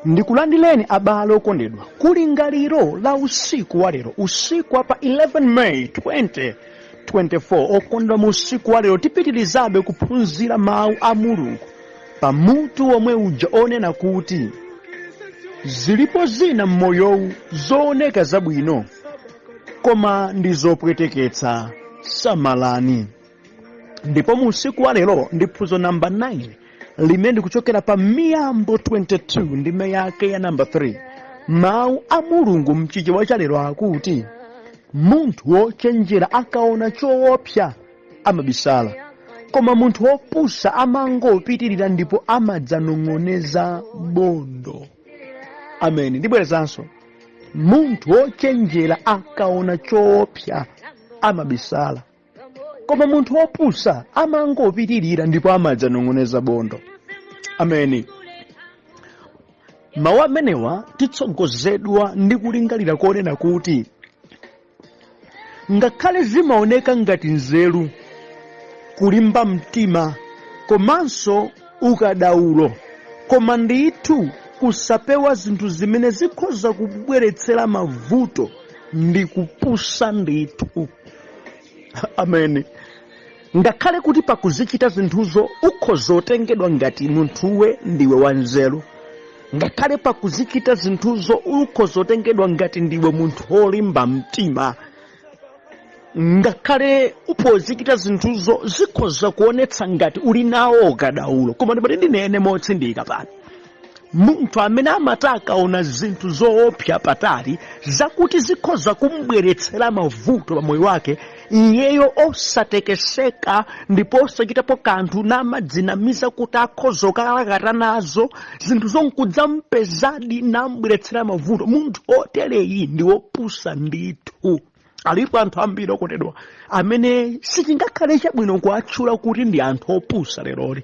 Ndikulandireni abale okondedwa kulingaliro la usiku wa lero, usiku wa pa 11 May 2024. Okondedwa, mu usiku wa lero tipitirizabe kuphunzira mawu a Mulungu pa mutu womwe uja onena kuti zilipo zina m'moyowu zooneka zabwino koma ndi zopweteketsa, samalani. Ndipo mu usiku wa lero ndi phunziro namba 9 limene ndikuchokera pa Miyambo 22 ndime yake ya namba 3. Mawu a Mulungu mchichewa cha lero akuti, munthu wochenjera akaona choopsa amabisala, koma munthu wopusa amangopitirira ndipo amadzanong'oneza bondo. Ameni. Ndibwerezanso, munthu wochenjera akaona choopsa amabisala, koma munthu wopusa amangopitirira ndipo amadzanong'oneza bondo. Ameni. Mawu amenewa titsogozedwa ndi kulingalira konena kuti ngakhale zimaoneka ngati nzeru, kulimba mtima komanso ukadaulo, koma ndithu kusapewa zinthu zimene zikhoza kubweretsera mavuto ndi kupusa ndithu. Ameni. Ngakhale kuti pakuzichita zinthuzo ukhoza kutengedwa ngati munthuwe ndiwe wanzeru, ngakhale pakuzichita zinthuzo ukhoza kutengedwa ngati ndiwe munthu wolimba mtima, ngakhale pozichita zinthuzo zikhoza kuonetsa ngati uli nawo ukadaulo, koma ndimati ndinene motsindika pano, munthu amene amati akaona zinthu zoopsa patali zakuti zikhoza kumbweretsera mavuto pa moyo wake, iyeyo osatekeseka ndipo osachitapo kanthu, namadzinamiza kuti akhoza kukalakata nazo zinthuzo nkudzampezadi nambweretsera mavuto, munthu otereyi ndi wopusa ndithu. Alipo anthu ambiri okondedwa amene sichingakhale chabwino kuwatchula kuti ndi anthu opusa leroli,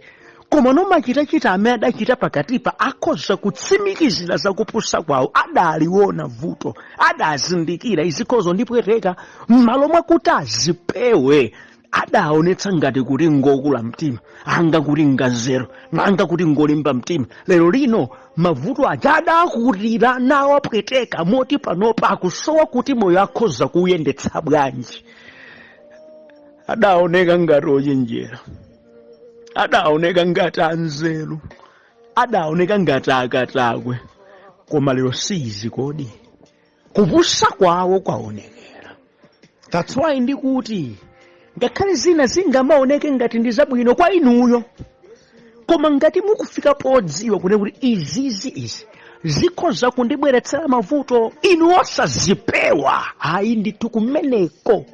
koma nomachitachita amene adachita pakatipa akhoza kutsimikizira za kupusa kwawo. Adaliona vuto, adazindikira izikhoza kundipweteka, m'malo mwakuti azipewe adaonetsa ngati kuti ngokula mtima, anga kuti nganzeru, nanga kuti ngolimba mtima. Lero lino mavuto aja adakutira nawapweteka moti panopa akusowa kuti moyo akhoza kuuyendetsa bwanji. Adaoneka ngati ochenjera, adaoneka ngati anzeru, adaoneka ngati akatakwe, koma lero si izi kodi? Kupusa kwawo kwaonekera. That's why ndikuti ngakhale zina zingamaoneke ngati ndi zabwino kwa inuyo, koma ngati mukufika podziwa kunena kuti izizi izi zikhoza kundibweretsera mavuto, inu osazipewa, ayi ndithu, kumeneko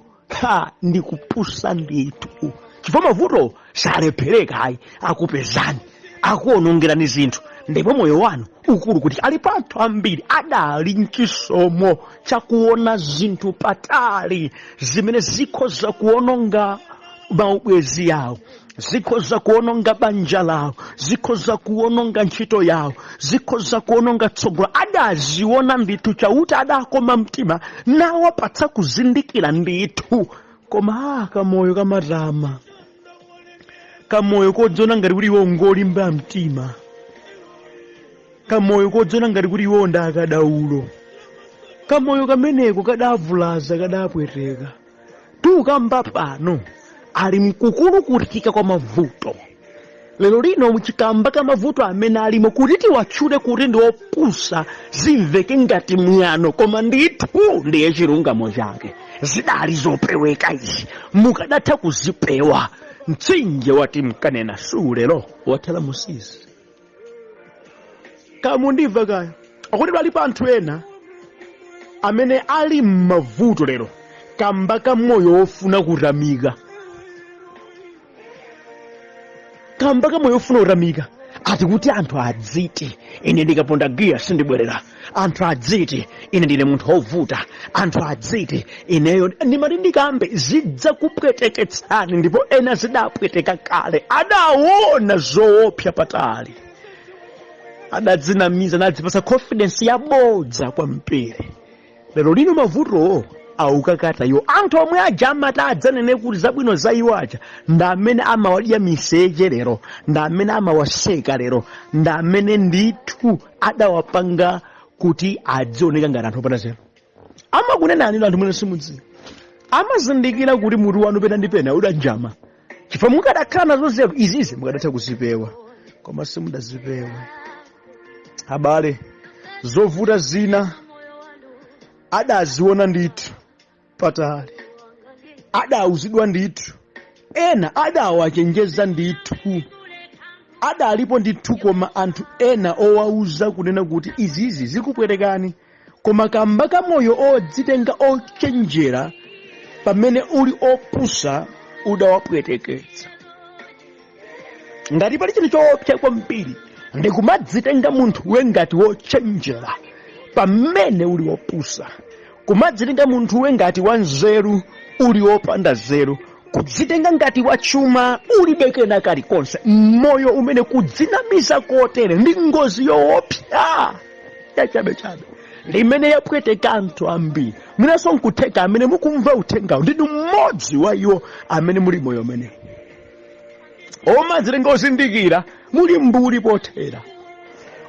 ha ndi kupusa ndithu, chifukwa mavuto salephereka ayi, akupezani, akuonongerani zinthu ndipo moyo wanu ukulu kuti. Alipo anthu ambiri adali mchisomo chakuona zinthu patali zimene zikhoza kuononga maubwezi yawo, zikhoza kuononga banja lawo, zikhoza kuononga ntchito yawo, zikhoza kuononga tsogolo. Adaziona ndithu, Chauta adakoma mtima nawapatsa kuzindikira ndithu, koma kamoyo kamatama, kamoyo kodziona ngati kuti iwo ngolimba mtima, kamoyo kodziona ngati kuti iwo ndi akadaulo, kamoyo kameneko kadavulaza, kadapweteka. Tukamba pano ali mkukulukutika kwa mavuto lero lino, muchikamba ka mavuto amene alimo, kuti tiwatchule kuti ndi opusa zimveke ngati mwano, koma ndithu ndiye chilungamo chake. Zidali zopeweka izi, mukadatha kuzipewa. Mtsinje wati mkanena sulero wathera musizi. Kamundimva kaya akondedwa, alipo anthu ena amene ali m'mavuto lero kamba ka moyo wofuna kutamika, kamba ka moyo wofuna kutamika. Ati kuti anthu adziti ine ndikaponda giya sindibwerera, anthu adziti ine ndine munthu wovuta, anthu adziti ineyo ndimati ndikambe, zidzakupweteketsani. Ndipo ena zidapweteka kale, adaona zoopsa patali, adadzinamiza, anadzipatsa confidence yabodza kwambiri. Lero lino mavutowo Aukakata iwo. Anthu omwe aja amati adzanene kuti zabwino za iwo aja ndi amene amawadya miseche lero, ndi amene amawaseka lero, ndi amene ndithu adawapanga kuti adzioneka ngati anthu opanda nzeru. Amakunenani anthu mwene simudziwa, amazindikira kuti mutu wanu pena ndi pena udanjama, chifukwa mukadakhala nazo nzeru izizi mukadatha kuzipewa, koma simudazipewe. Abale, zovuta zina adaziona ndithu patali, adauzidwa ndithu, ena adawachenjeza ndithu, adalipo ndithu, koma anthu ena owauza kunena kuti izizi zikupwetekani, koma kamba ka moyo odzitenga ochenjera pamene uli opusa udawapweteketsa. Ngati pali chinthu choopsa kwambiri ndi kumadzitenga munthuwe ngati wochenjera pamene uli wopusa, kumadzitenga munthuwe ngati wanzeru uli wopanda nzeru, kudzitenga ngati wachuma ulibe kena kalikonse. Moyo umene kudzinamiza kotere ndi ngozi yoopsa yachabechabe limene yapweteka anthu ambiri. Mwinanso nkutheka amene mukumva uthengawo ndinu mmodzi wa iwo amene muli moyo umenewu omadzitenga ozindikira muli mbuli pothera,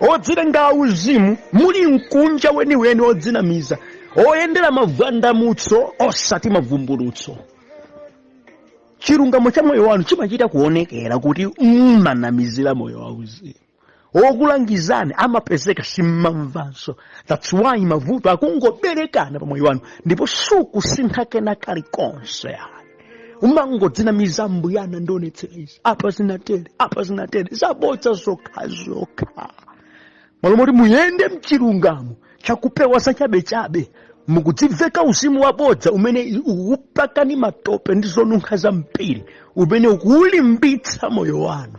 odzitenga auzimu muli mkunja weniweni odzinamiza, oyendera mavwandamutso osati mavumbulutso. Chilungamo cha moyo wanu chimachita kuonekera kuti mmanamizira moyo wauzimu. Okulangizani amapezeka simmamvanso. That's why mavuto akungoberekana pa moyo wanu ndipo sukusintha kena kalikonse ayi. Umangodzinamiza, mbuye anandionetsera izi, apa zinatere, apa zinatere, zabodza zokhazokha. Malo moti muyende mchilungamo chakupewa zachabechabe, mukudziveka uzimu wabodza umene ukupakani matope ndi zonunkha zambiri, umene ukulimbitsa moyo wanu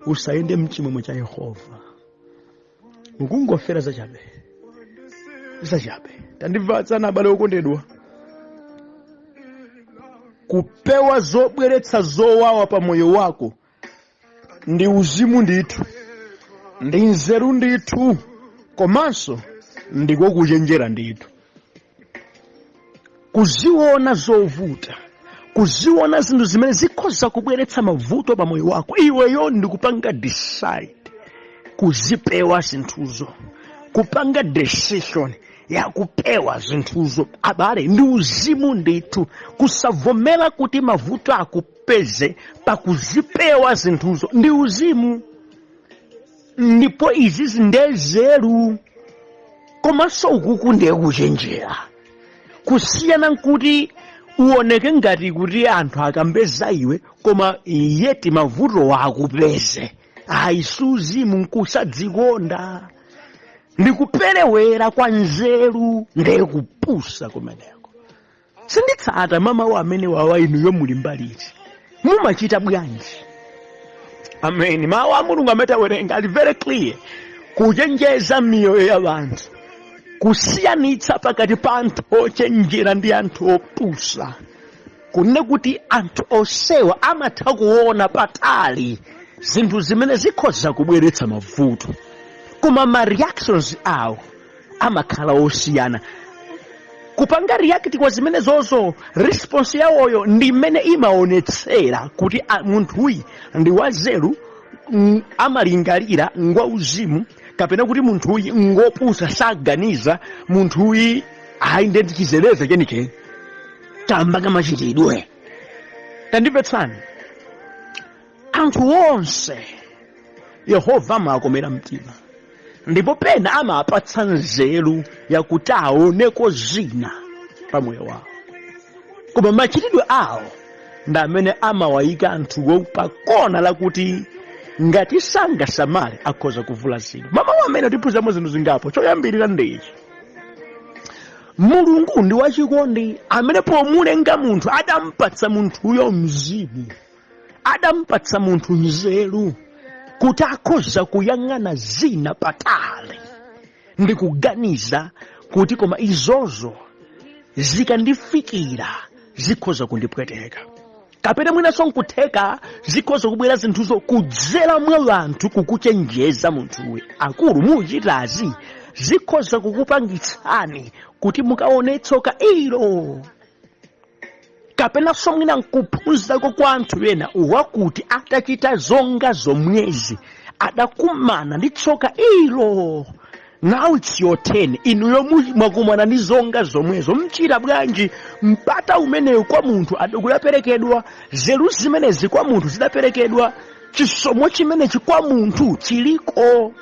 usayende mchimwemwe cha Yehova. Mukungofera zachabe zachabe. Tandimvatsani abale okondedwa, kupewa zobweretsa zowawa pa moyo wako ndi uzimu ndithu, ndi nzeru ndithu, komanso ndiko kuchenjera ndithu. Kuziona zovuta, kuziona zinthu zimene zikhoza kubweretsa mavuto pa moyo wako, iweyo ndikupanga decide kuzipewa zinthuzo, kupanga decision yakupewa zinthuzo, abale, ndi uzimu ndithu. Kusavomera kuti mavuto akupeze pakuzipewa zinthuzo ndi uzimu, ndipo izizi ndezeru, komanso ukuku ndiye kuchenjera. Kusiyana nkuti uoneke ngati kuti anthu akambe za iwe, koma yeti mavuto akupeze. Ayi, si uzimu, nkusadzikonda, ndikuperewera kwa nzeru, ndiye kupusa kumeneko. Sinditsata mamawu amene wawa. Inuyo muli mbaliti? Mumachita bwanji? Ameni. Mawu a Mulungu amene tawerenga ali very clear kuchenjeza miyoyo ya anthu, kusiyanitsa pakati pa anthu ochenjera ndi anthu opusa, kunena kuti anthu osewa amatha kuona patali zinthu zimene zikhoza kubweretsa mavuto, koma ma reactions awo amakhala osiyana. Kupanga react kwa zimenezozo, response yawoyo ndi imene imaonetsera kuti munthuyi ndi wazeru, amalingalira, ngwa uzimu, kapena kuti munthuyi ngopusa, saganiza, munthuyi ayi, ndiye ndi chizeleze chenicheni kamba kamachitidwe. Tandimvetsani, anthu onse Yehova amawakomera mtima, ndipo pena amapatsa nzeru yakuti aoneko zina pa moyo wawo, koma machitidwe awo ndi amene amawayika anthuwo pa kona lakuti ngati sangasamale akhoza kuvulazidwa. Mamawu amene tiphunzamo zinthu zingapo. Choyambirira ndi ichi: Mulungu ndi wachikondi amene pomulenga munthu adampatsa munthuyo mzimu, adampatsa munthu nzeru kuti akhoza kuyang'ana zina patali ndi kuganiza kuti koma izozo zikandifikira zikhoza kundipweteka, kapena mwinanso nkutheka zikhoza kubwera zinthuzo kudzera mwa anthu kukuchenjeza munthuwe, akulu muchitazi zikhoza kukupangitsani kuti mukaone tsoka ilo, kapenanso mwina nkuphunzirako kwa anthu ena wakuti atachita zonga zomwezi adakumana ndi tsoka ilo. Now it's your turn. Inuyo mwakumana ndi zonga zomwezo, mchita bwanji? Mpata umenewu kwa munthu adakudaperekedwa, nzeru zimenezi kwa munthu zidaperekedwa, chisomo chimenechi kwa munthu chiliko.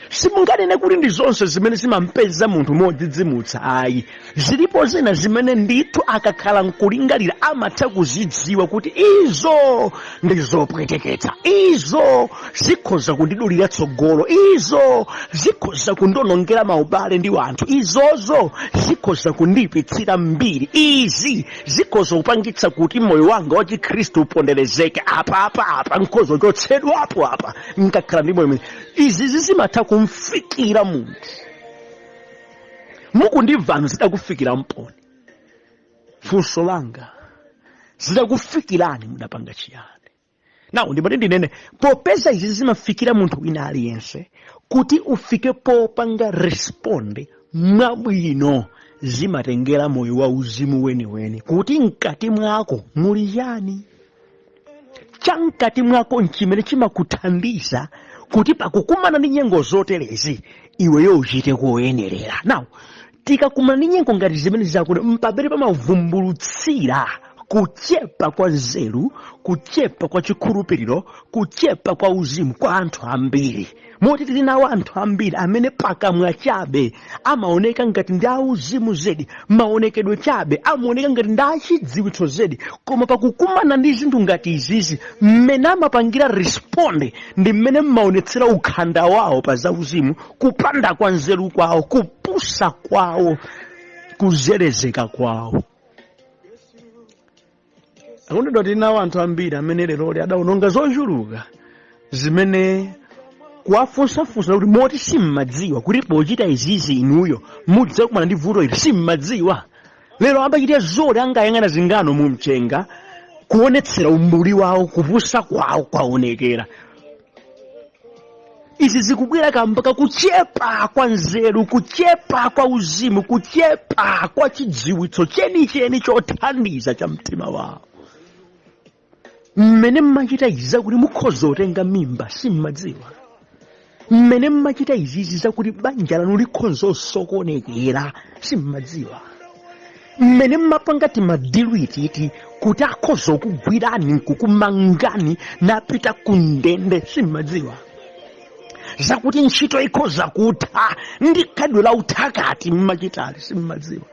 Simunganene kuti ndi zonse zimene zimampeza munthu modzidzimutsa, ayi. Zilipo zina zimene ndithu akakhala nkulingalira amatha kuzidziwa kuti izo ndi zopweteketsa, izo zikhoza kundidulira tsogolo, izo zikhoza kundionongera maubale ndi wanthu, izozo zikhoza kundiyipitsira mbiri, izi zikhoza kupangitsa kuti moyo wanga wa Chikhristu uponderezeke, apa apa apa nkhoza kuchotsedwapo, apa nkakhala ndi moyo umene. Izi zimatha kumfikira munthu. Mukundimvanu, zidakufikira mponi? Funso langa, zidakufikirani mudapanga chiyani? Now ndimati ndinene, popeza izi zimafikira munthu wina aliyense, kuti ufike popanga respond mwabwino zimatengera moyo wa uzimu weniweni, kuti mkati mwako muli chani. Chamkati mwako nchimene chimakuthandiza kuti pakukumana ndi nyengo zoterezi iweyo uchite koyenerera. Now tikakumana ndi nyengo ngati zimene zakuti mpamene pamavumbulutsira kuchepa kwa nzeru, kuchepa kwa chikhulupiriro, kuchepa kwa uzimu kwa anthu ambiri, moti tili nawo anthu ambiri amene pakamwa chabe amaoneka ngati ndi auzimu zedi, maonekedwe chabe amaoneka ngati ndi achidziwitso zedi, koma pakukumana ndi zinthu ngati izizi, mmene amapangira respond ndi mmene mmaonetsera ukhanda wawo pa zauzimu, kupanda kwa nzeru kwawo, kupusa kwawo, kuzerezeka kwawo. Akondedwa, tili nawo anthu ambiri amene leroli adawononga zochuluka, zimene kuwafunsafunsa kuti moti simmadziwa kuti pochita izizi inuyo mudzakumana ndi vuto ili? Simmadziwa? Lero amachita zoti angayang'ana zingano mu mchenga kuonetsera umbuli wawo, kupusa kwawo kwaonekera. Izi zikubwera kamba kakuchepa kwa nzeru, kuchepa kwa uzimu, kuchepa kwa chidziwitso chenicheni chothandiza cha mtima wawo. Mmene mmachita izi zakuti mukhoza kutenga mimba, simmadziwa? Mmene mmachita izizi zakuti banja lanu likhoza kusokonekera, simmadziwa? Mmene mmapanga timadilu ititi kuti akhoza kukugwirani nkukumangani napita kundende, simmadziwa? Zakuti ntchito ikhoza kutha ndi khalidwe la uthakati mmachitali, simmadziwa?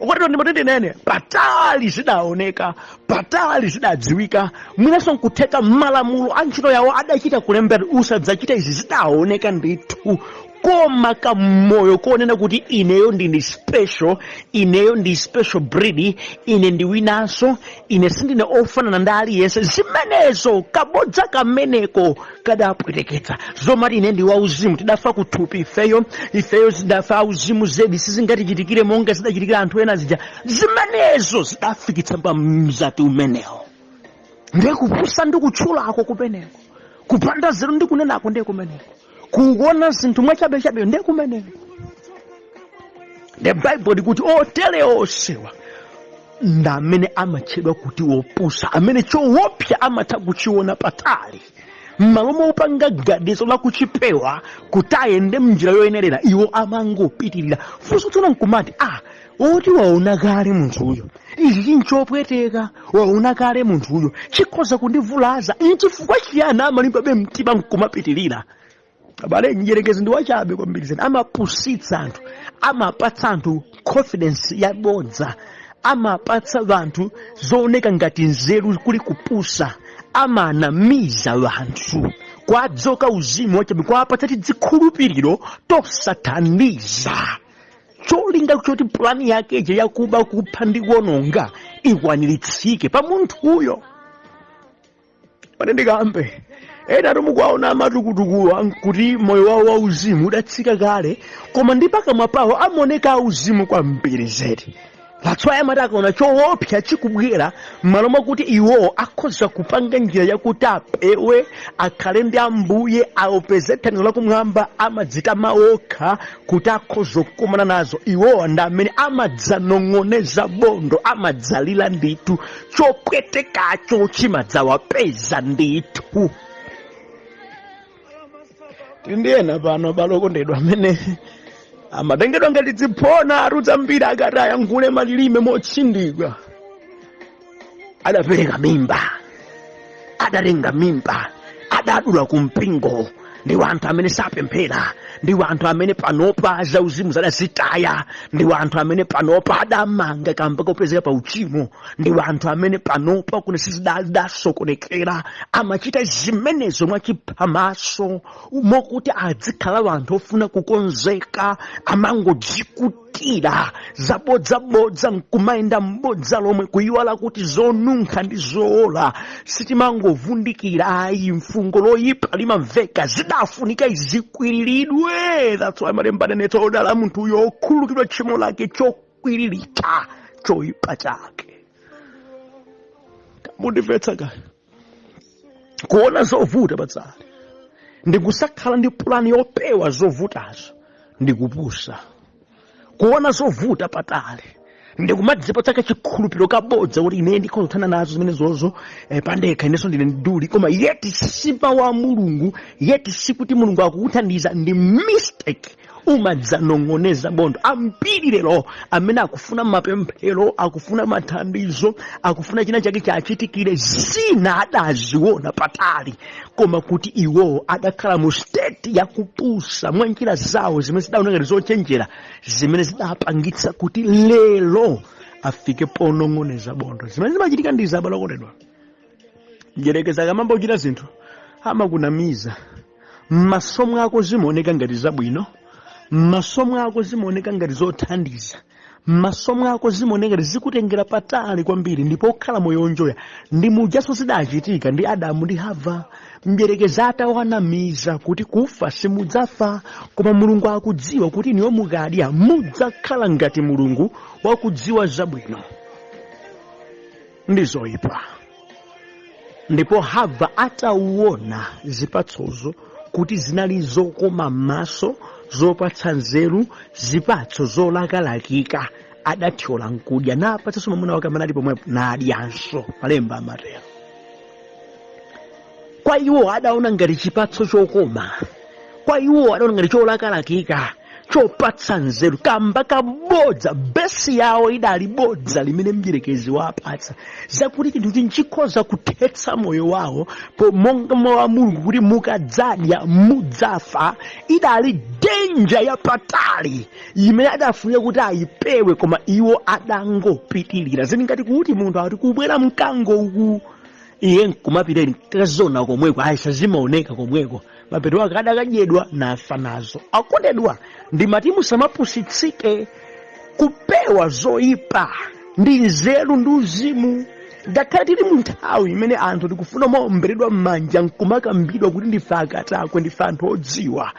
Okondedwa, ndimati ndinene, patali zidaoneka, patali zidadziwika, mwinanso nkutheka malamulo a ntchito yawo adachita kulembera usadzachita izi, zidaoneka ndithu, koma kamoyo konena kuti ineyo ndini special, ineyo ndi special breed, ine ndi winanso, ine sindine ofanana ndi aliyense, zimenezo kabodza kameneko kadapweteketsa. Zomati ine ndi wauzimu, tidafa kuthupi ifeyo, ifeyo zidafa auzimu zedi, sizingatichitikire monga zidachitikira anthu ena zija, zimenezo zidafikitsa pa mzati umenewo. Ndiye kupusa ndi kutchulako kumeneko, kupanda nzeru ndi kunenako ndiye kumeneko, kuona zinthu mwachabechabe ndiye kumeneko. The Bible likuti otere onsewa ndi amene amatchedwa kuti wopusa, amene choopsa amatha kuchiona patali, m'malo mopanga ganizo la kuchipewa kuti ayende mnjira yoyenerera, iwo amangopitirira. Funso tsono nkumati, a oti waona kale munthuyo ichi chinchopweteka, waona kale munthuyo chikhoza kundivulaza, nchifukwa chiyani amalimbabe mtima nkumapitirira? Abale, mdyerekezi ndi wachabe kwambiri zedi. Amapusitsa anthu, amapatsa anthu confidence yabodza, amapatsa anthu zooneka ngati nzeru kuli kupusa, amanamiza anthu, kwadzoka uzimu wachabe, kwapatsa tidzikhulupiriro tosathandiza, cholinga choti pulani yake ija yakuba, kupha ndi kuononga ikwaniritsike pa munthuyo. Pane ndikambe, ena mukuwaona amatukutukuwa nkuti moyo wawo wauzimu udatsika kale, koma ndi pakamwa pawo amaoneka auzimu kwambiri zedi. That's why amati akaona choopsa chikubwera, m'malo mwakuti iwowo akhoza kupanga njira yakuti apewe, akhale ndi Ambuye, aupeze thandizo lakumwamba, amadzitama okha kuti akhoza kukumana nazo. Iwowa ndi amene amadzanong'oneza bondo, amadzalira ndithu, chopwetekacho chimadzawapeza ndithu. Tili ndi ena pano, abale okondedwa, amene amatengedwa ngati ziphona arudza mbiri, akati ayankhule malilime motsindika. Adapereka mimba, adatenga mimba, adadula kumpingo. Ndi wanthu amene sapemphera, ndi wanthu amene panopa zauzimu zadazitaya, ndi wanthu amene panopa adamanga kamba kopezeka pa uchimo, ndi wanthu amene panopa kuna sizidasokonekera. Amachita zimenezo mwachiphamaso, mokuti adzikhala wanthu ofuna kukonzeka, amangodzikutira zabodzabodza nkumayenda mbodza lomwe, kuyiwala kuti zonunkha ndi zoola sitimangovundikira ayi, mfungo loyipa limamveka. Zidafunika izikwiriridwe. That's why malemba anenetsa, odala munthu uyo okhululukidwa tchimo lake, chokwiririka choyipa chake. Mundimvetsa kaya? Kuona zovuta patali ndikusakhala ndi pulani yopewa zovutazo ndikupusa. Kuona zovuta patali ndikumadzipatsa kachikhulupiriro kabodza kuti ine ndikhoza kuthana nazo zimenezozo pandekha, inenso ndine nduli, koma yet si mawu a Mulungu, yet sikuti Mulungu akukuthandiza, ndi mistake. Umadzanong'oneza bondo. Ambiri lero amene akufuna mapemphero, akufuna mathandizo, akufuna china chake chachitikire, zina adaziona patali, koma kuti iwowo adakhala mu state yakupusa mwa njira zawo zimene zidaoneka ngati zochenjera, zimene zidapangitsa kuti lero afike ponong'oneza bondo. Zimene zimachitika ndi zabale okondedwa, mdyerekezi akamamba kuchita zinthu amakunamiza. M'maso mwako zimaoneka ngati zabwino, m'maso mwako zimaoneka ngati zothandiza, m'maso mwako zimaoneka ngati zikutengera patali kwambiri ndipo ukhala moyo wonjoya. Ndi mujaso zidachitika ndi Adamu ndi Hava. Mdyerekezi atawanamiza kuti kufa simudzafa, koma Mulungu akudziwa kuti inuyo mukadya mudzakhala ngati Mulungu wakudziwa zabwino ndi zoyipa. Ndipo Hava atauona zipatsozo kuti zinali zokoma m'maso, zopatsa nzeru, zipatso zolakalakika, adathyola nkudya, napatsanso mwamuna wake amene ali pomwepo, nadyanso. Malemba amatero. Kwa iwo adaona ngati chipatso chokoma, kwa iwo adaona ngati cholakalakika, chopatsa nzeru, kamba kabodza. Base yawo idali bodza limene mdyerekezi wapatsa, zakuti chinthu chikhoza kuthetsa moyo wawo monga mawu a Mulungu kuti mukadzadya mudzafa. Idali danger yapatali imene adafunika kuti ayipewe, koma iwo adangopitilira. Zili ngati kuti munthu akuti kubwera mkango uku, iye nkumapita kazona komweko, ayi, sazimaoneka komweko, mapeto ake adakadyedwa nafa nazo. Akondedwa, ndimati musamapusitsike. Kupewa zoyipa ndi nzeru ndi uzimu. Ngakhale tili mu nthawi imene anthu tikufuna maomberedwa m'manja nkumakambidwa kuti ndife akatakwe, ndife anthu odziwa,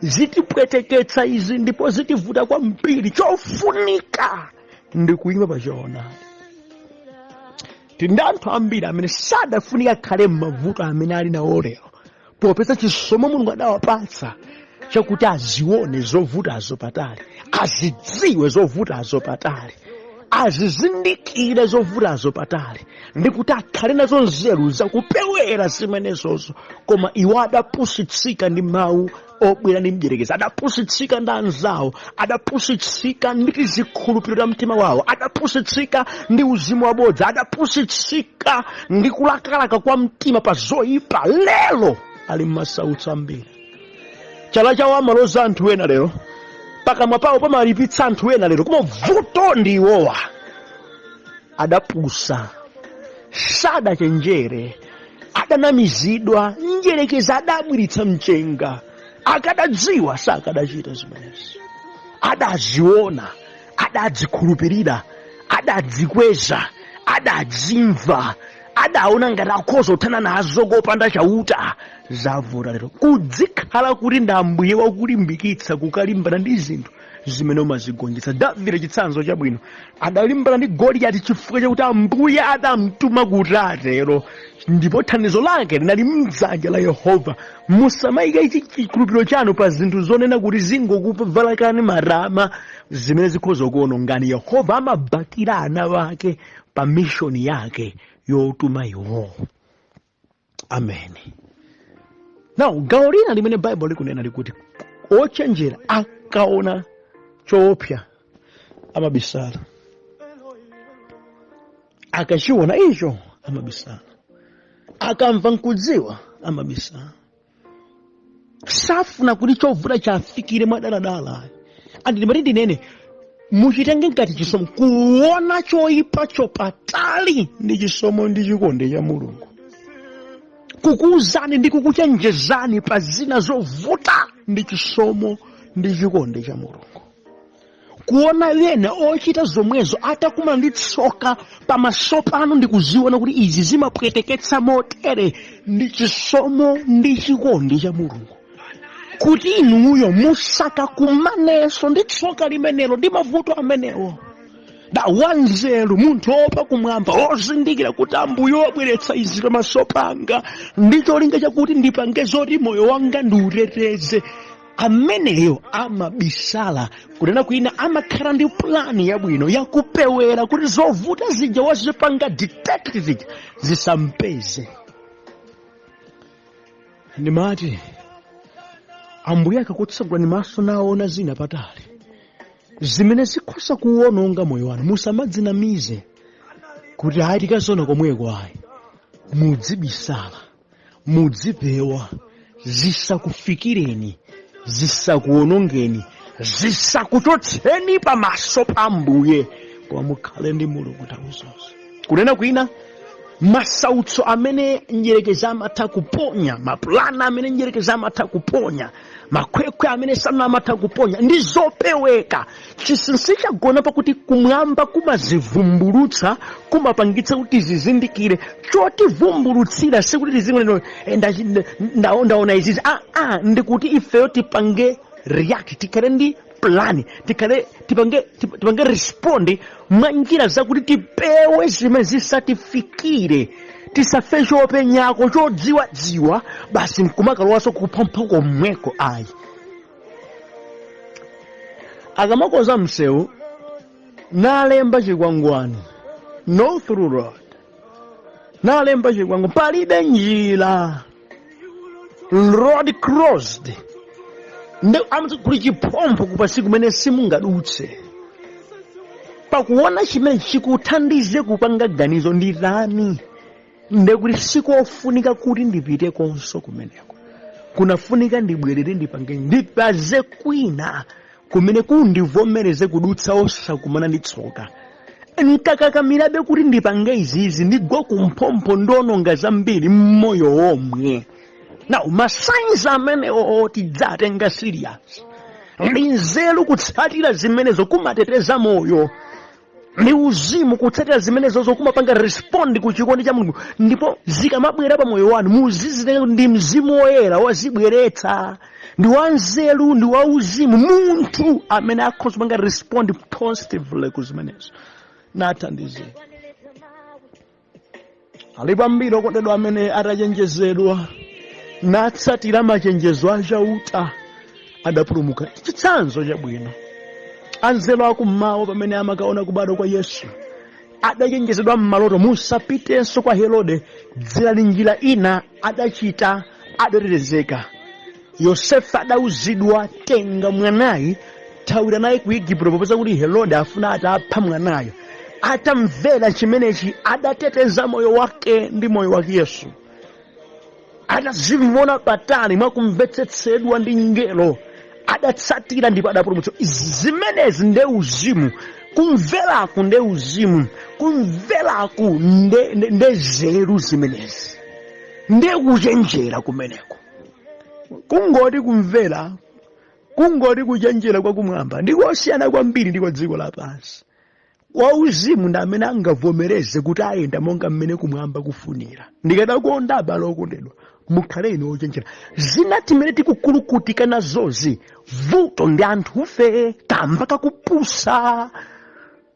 zitipweteketsa izi ndipo zitivuta kwambiri. Chofunika ndi kuyima pa choonadi. Tili ndi anthu ambiri amene sadafunika akhale m'mavuto amene ali nawo lero, popeza chisomo Mulungu adawapatsa chakuti azione zovutazo patali, azidziwe zovutazo patali, azizindikire zovutazo patali, ndi kuti akhale nazo nzeru zakupewera zimenezozo. Koma iwo adapusitsika ndi mawu obwera ndi mdyerekezi, adapusitsika ndi anzawo, adapusitsika ndi tizikhulupiriro ta mtima wawo, adapusitsika ndi uzimu wabodza, adapusitsika ndi kulakalaka kwa mtima pa zoyipa. Lero ali m'masautso ambiri. Chala chawo amaloza anthu ena lero, pakamwa pawo pamalipitsa anthu ena lero, koma vuto ndi iwowa. Adapusa, sadachenjere, adanamizidwa, mdyerekezi adabwiritsa mchenga. Akadadziwa sakadachita zimenezi. Adaziona, adadzikhulupirira, adadzikweza, adadzimva, adaona ngati akhoza kuthana nazo kopanda Chauta. Zavuta lero kudzikhala kuti ndi Ambuye wakulimbikitsa kukalimbana ndi zinthu zimene umazigonjetsa. Davide, chitsanzo chabwino, adalimbana ndi Goliyati chifukwa chakuti Ambuye adamtuma kuti atero, ndipo thandizo lake linali mdzanja la Yehova. Musamayike chikhulupiriro chanu pa zinthu zonena kuti zingokuvalakani marama zimene zikhoza kuwonongani. Yehova amabakira ana ake pa mishoni yake yotuma iwo. Ameni. Now, gawo lina limene Baibulo likunena likuti ochenjera akaona choopsa amabisala, akachiona icho amabisala, akamva nkudziwa amabisala. Safuna kuti chovuta chafikire mwadaladala. And ndimati ndinene, muchitenge ngati chisomo kuona choyipacho patali ndi chisomo ndi chikondi cha Mulungu kukuwuzani ndi kukuchenjezani pa zina zovuta ndi chisomo ndi chikondi cha Mulungu. Kuona ena ochita zomwezo atakumana ndi tsoka pamaso panu ndi kuziona kuti izi zimapweteketsa motere ndi chisomo ndi chikondi cha Mulungu kuti inuyo musakakumanenso ndi tsoka limenelo ndi mavuto amenewo. Da wanzeru, munthu opa kumwamba, ozindikira kuti Ambuye wabweretsa izi pamaso panga ndi cholinga chakuti ndipange zoti moyo wanga ndiuteteze, ameneyo amabisala. Kunena kwina, amakhala ndi plani yabwino yakupewera kuti zovuta zija wazipanga detect zija zisampeze. Ndimati Ambuye akakutsegulani maso naona zina patali zimene zikhoza kuwononga moyo wanu, musamadzinamize kuti ayi, tikaziona komweko. Ayi, mudzibisala, mudzipewa, zisakufikireni, zisakuwonongeni, zisakuchotseni pamaso pa Ambuye, koma mukhale ndi Mulungu nthawi zonse. Kunena kwina, masautso amene mdyerekezi amatha kuponya, mapulani amene mdyerekezi amatha kuponya, makhwekhwe amene Satana amatha kuponya ndi zopeweka. Chinsinsi chagona pakuti kumwamba kumazivumbulutsa, kumapangitsa kuti tizizindikire. Chotivumbulutsira sikuti tizingonena ndaona izizi, ah, ndikuti ifeyo tipange react, tikhale ndi plan, tikhale tipange respond mwa njira zakuti tipewe zimene zisatifikire, tisafe chopenyako chodziwadziwa basi nkumakalowanso kuphompho komweko. Ayi, akamakonza msewu nalemba chikwangwani "No through road", nalemba chikwangwani "Palibe njira", "Road closed", ndi amati kuli chiphompho kupasi kumene simungadutse. Pakuona chimene chikuthandize kupanga ganizo ndi lani, ndekuti sikofunika kuti ndipite konso kumeneko, kunafunika ndibwerere, ndipange ndipaze kwina kumene kundivomereze kudutsa osakumana ndi tsoka. Nkakakamirabe kuti ndipange izizi, ndigwa kumphompho, ndiononga zambiri mmoyo womwe. Now, ma signs amenewo tidzatenga serious. Ndi nzeru kutsatira zimenezo, kumateteza moyo. Ndi uzimu kutsatira zimenezozo, kumapanga respond ku chikondi cha Mulungu. Ndipo zikamabwera pa moyo wanu, muzizitenga kuti ndi Mzimu Woyera wazibweretsa. Ndi wanzeru, ndi wauzimu munthu amene akhoza kupanga respond positively ku zimenezo nathandizira. Alipo ambiri okondedwa amene atachenjezedwa natsatira machenjezo a Chauta adapulumuka. Chitsanzo chabwino, anzeru akummawa pamene amakaona kubadwa kwa Yesu, adachenjezedwa m'maloto, "Musapitenso kwa Herode, dzerani njira ina." Adachita, adatetezeka. Yosefe adauzidwa, "Tenga mwanayi, thawira naye ku Igupto, popeza kuti Herode afuna atapha mwanayo." Atamvera chimenechi, adateteza moyo wake ndi moyo wa Yesu. Atazimvona patali mwakumvetsetsedwa ndi mngelo, adatsatira ndipo adapulumutsa. Zimenezi nde uzimu. Kumveraku nde uzimu, kumveraku nde zeru zimenezi, nde kuchenjera kumeneko. Kungoti kumvera, kungoti kuchenjera kwakumwamba ndikosiyana kwambiri ndi kwa dziko lapansi. Wauzimu ndi amene angavomereze kuti ayenda monga mmene kumwamba kufunira. Ndikadakonda, abale okondedwa, Mukhale inu ochenjera. Zina timene tikukulukutika nazozi, vuto ndi anthufe kamba kakupusa.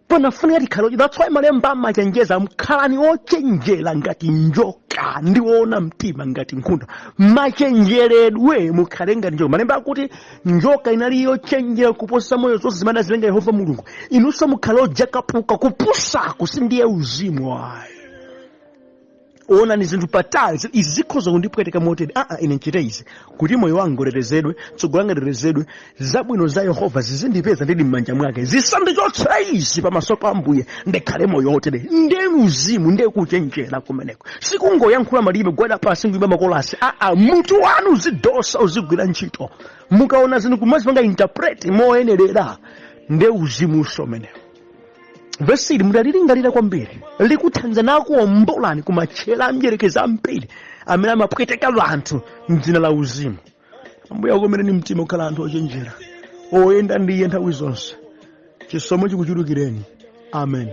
Panafunika tikhale ochenjera. That's why malemba amachenjeza, mkhalani ochenjera ngati njoka ndi woona mtima ngati nkhunda. Machenjeredwe, mukhale ngati njoka. Malemba akuti njoka inali yochenjera kuposa moyo zonse zimene anazilenga Yehova Mulungu. Inunso mukhale ojakapuka. Kupusaku sindiye uzimu ayi. Onani zinthu patali, izi zikhoza kundipweteka motere, aa, ine nchite izi kuti moyo wanga utetezedwe, tsogolo langa litetezedwe, zabwino za Yehova zizindipeza ndili m'manja mwake, zisandichotse izi pamaso pa Ambuye, ndikhale moyo otere. Ndiye uzimu, ndiye kuchenjera kumeneko. Sikungoyankhula malilime, gwada pasi nkuimba makolasi, aa, mutu wanu uzidosa, uzigwira ntchito. Mukaona zinthu kumazipanga interpret moyenerera, ndiye uzimunso umenewo. Vesili mutalilingalira kwambiri likuthandiza nakuwombolani ku matchera a mdyerekezi ambiri amene amapweteka anthu mdzina la uzimu. Ambuye akukomereni mtima kukhala anthu ochenjera, oyenda ndi iye nthawi zonse. Chisomo chikuchulukireni. Amen.